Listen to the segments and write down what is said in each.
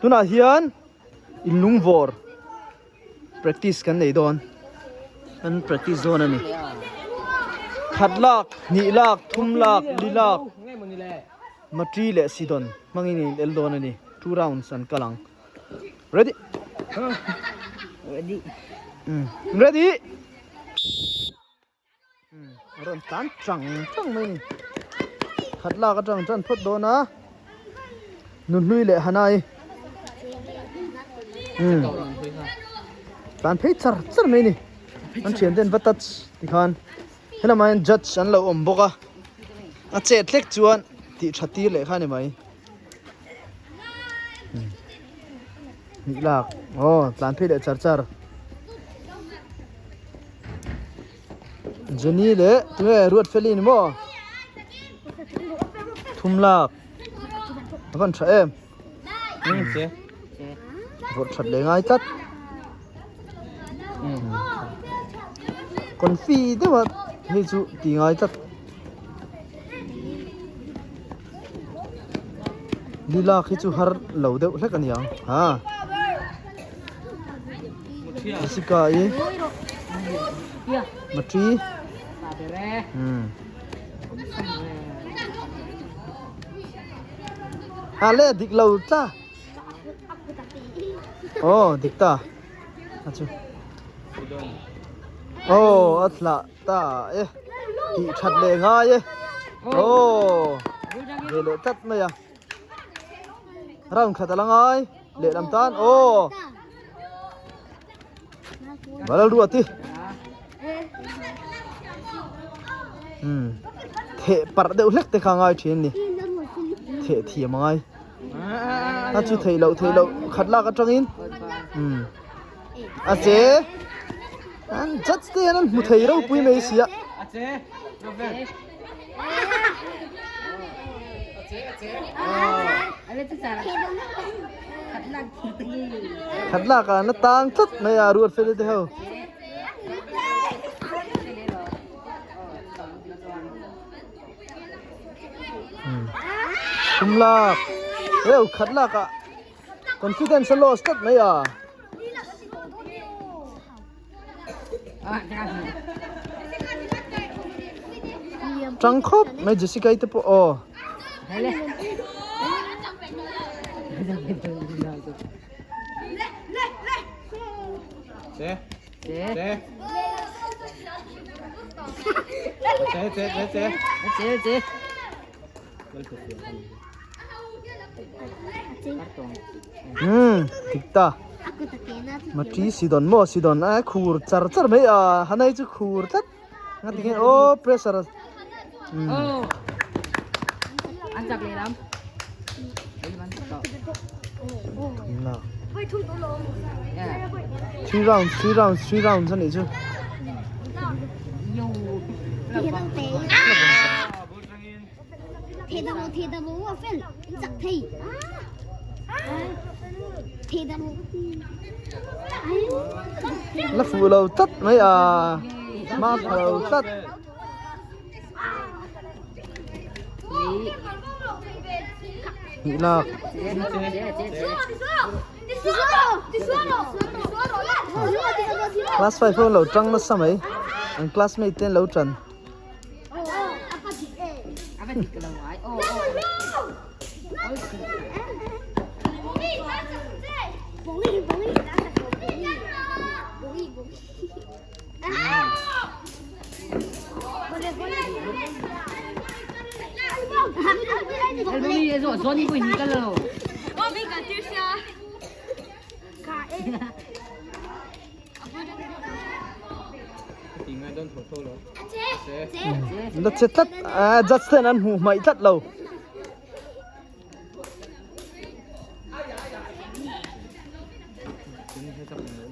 Tunah hian inlung vawr practice kan nei dawn kan practice dawn a ni khat lak hnih lak thum lak li lak matri leh sidawn hmangin in el dawn a ni two rounds an kal ang ready ready ready A rawn tlan chang chang mai a ni. Khat lak atang tan phawt dawn a, Nunhlui leh Hanai umm tlan phei char char mai a ni. An thian ten va touch tikhan helamah hian judge an lo awm bawk a, a chet hlek chuan tih tha tir leh kha a ni mai. Hnih lak aw tlan phei leh char char. Jenny leh tunge Ruatfeli ni maw thum lak a van tha em vawrh that leh ngai tlat confi deuh a hei chu ti ngai tlat lilak hi chu har lo deuh hlek a ni ang ha. Jessica i Matri A le dik lo tla Oh dik ta A chu Oh a thla ta e Tih that leh ngai e Oh Ve leh tlat mai a Round khat a la ngai lehlam tan aw Valal ruat i um theh parh deuh hlek te kha a ngai thin a ni theh thiam a ngai a chu theih loh theih loh khat lak atangin um a che an judge te hian an hmu thei ropui mai sia. Khat lak ah na tang tlat mai a ruat fel te ho. Kum lak. Eu khat lak ah confidence a lost tlat mai a. Tang khawp mai Jessica i te pawh aw. Umm dik ta Matri Sidon maw Sidon a khur char char mai a hanai chu khur tlat nga tinge aw pressure umm three rounds three rounds three rounds anih chu. La fuh lo tlat mai a hma pha lo tlat. Hnih lak. Class 5 ho lo tang nasa mai an classmate te an lo tan. La che tlat a judge ten an hmuh hmaih tlat lo.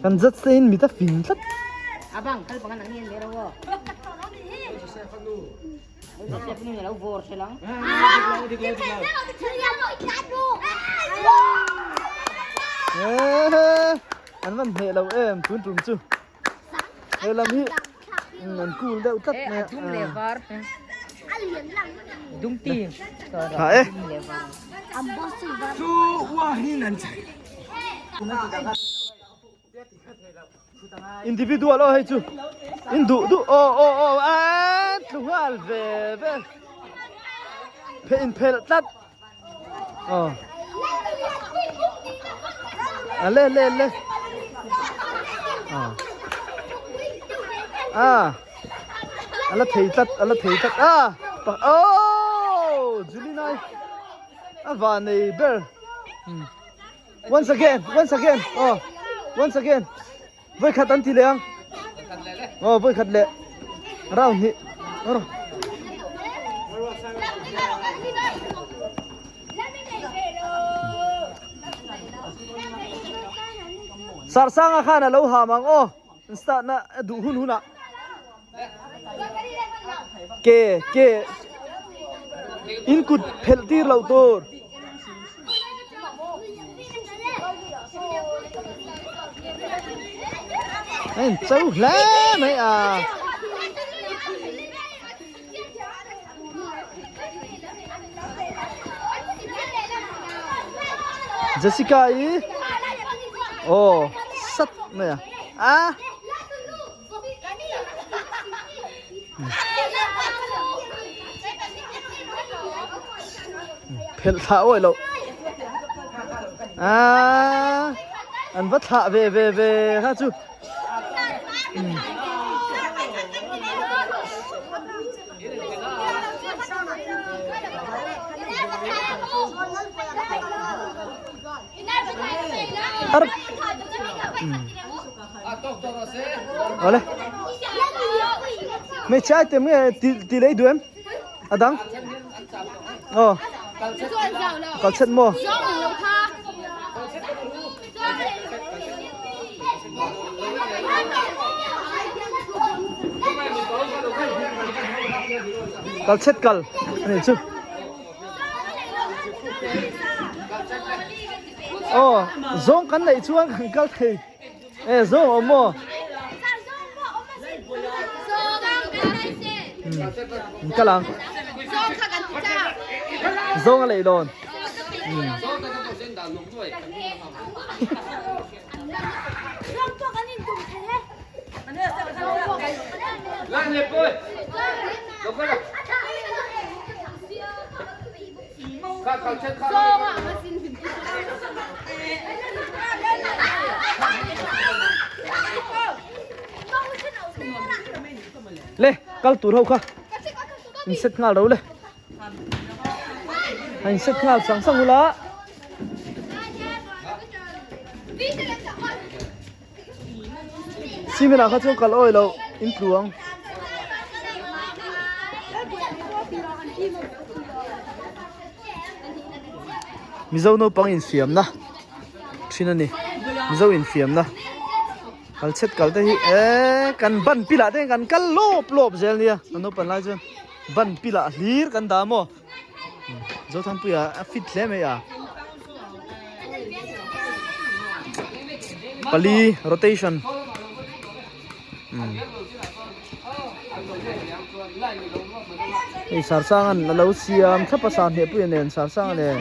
Kan judge te in mit a fing tlat. An van hneh lo em tun tum chu. He lam hi an cool deuh tlat mai a. Dum leh var. Dum team. Tha e. Chu wa hin. Individual aw hei chu in duh duh aw aw aw a tlu nghal ve ve phe in phelh tlat aw a le le le a a la thei tlat a la thei tlat a oh Julie a van nei ber. Once again, once again, oh, once again. Voi khat an ti leh ang. Oh, voi khat leh. Round hi. Ro. Sarsanga khan a lo ham ang aw. Start na duh hun hunah. Ke ke in kut phelh tir loh tur. A in cho hle mai a. Jessica i aw sat mai a a. Phelh thlah awih loh. Ah, an va thlah ve ve ve kha chu. Ar Awle. Hmeichhe item nge ti ti lei duh em? A dang? Aw. Kal chet maw? Kal chet kal ani chu. Aw, zawng kan neih chuan kan kal thei. E zawng awm maw? Hmm. Kal ang. Zawng a lei dawn. Hmm. Le kal tur ho kha in set nghal ro le a in set nghal sang sang ula Cement ah kha chuan kal awi loh in tluang. Mizo naupang infiamna thin a ni Mizo infiamna kal chhet kal te hi eee kan ban pilah te hian kan kal lawp lawp zel nia kan naupang lai chuan ban pilah hlir kan dah maw. Zothanpuia a fit hle mai a. Pali rotation. Hei sarsang an alo siam thlap a sahne puia nen sarsang nen.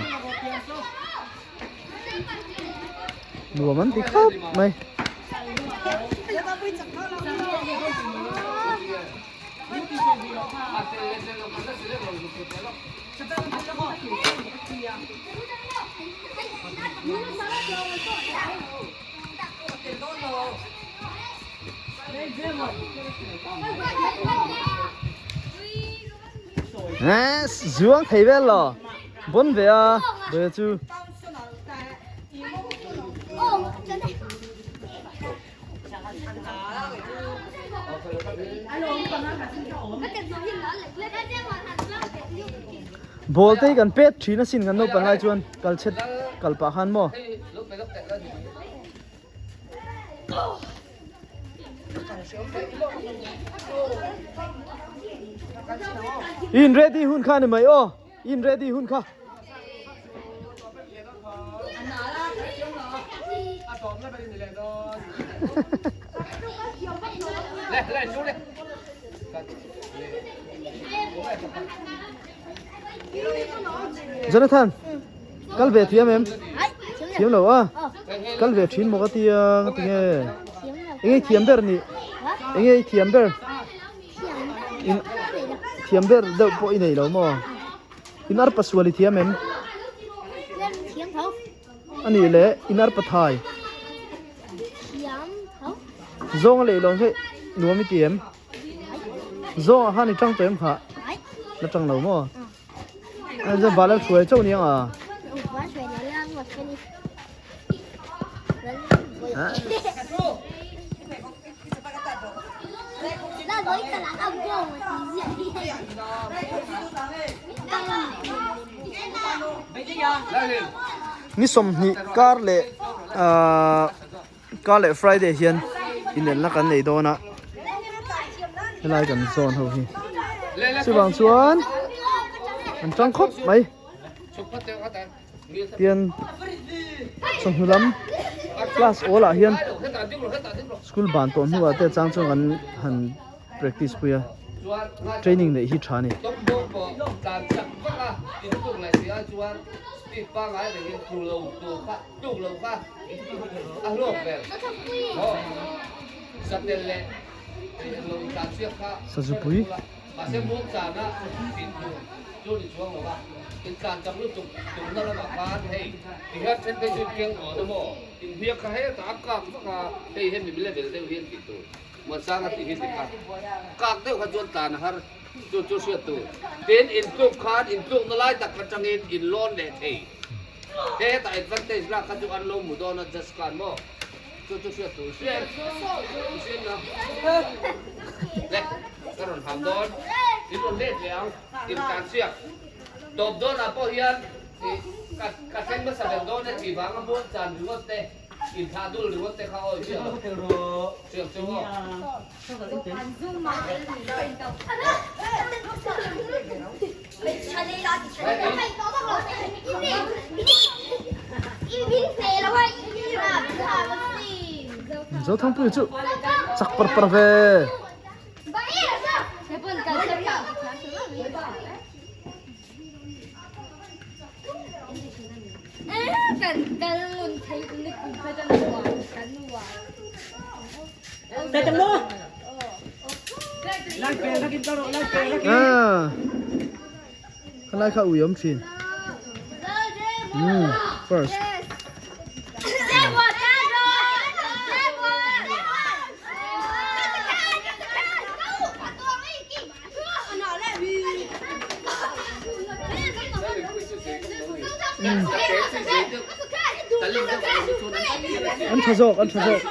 Nuam an ti khawp mai. Nè, zuang thei vel lo. Bon ve a, ve chu. Ball te hi kan pet thin asin kan naupang lai chuan kal chhet kal pah khan maw. In ready hun kha ni mai aw in ready hun kha. Jonathan, kal ve thiam em? Thiam lo a? Kal ve thin maw ka tia ka ti nge? Enge i thiam ber nih? Enge i thiam ber? In thiam ber deuh pawh i nei lo maw? In arpa sual i thiam em? A nih leh in arpa thai? Zawng a leh lo hei nuam i ti em? Zawng ah khan i tang tawh em khah? La tang lo maw? Van a hruai chauh nia nga. Ni 20 kar leh ahh kar leh Friday hian inelna kan nei dawn a helai kan zawn ho hi chuvang chuan an tang khawp mai tian chawhnu lam class awl ah hian school ban tawh hnuah te chang chuan kan han practice pui a training neih hi tha a ni. Sazupui. Zothangpuia chu chak par par ve. Ah, khalai kha ui awm thin. Hmm, first. An tha zawk, an tha zawk.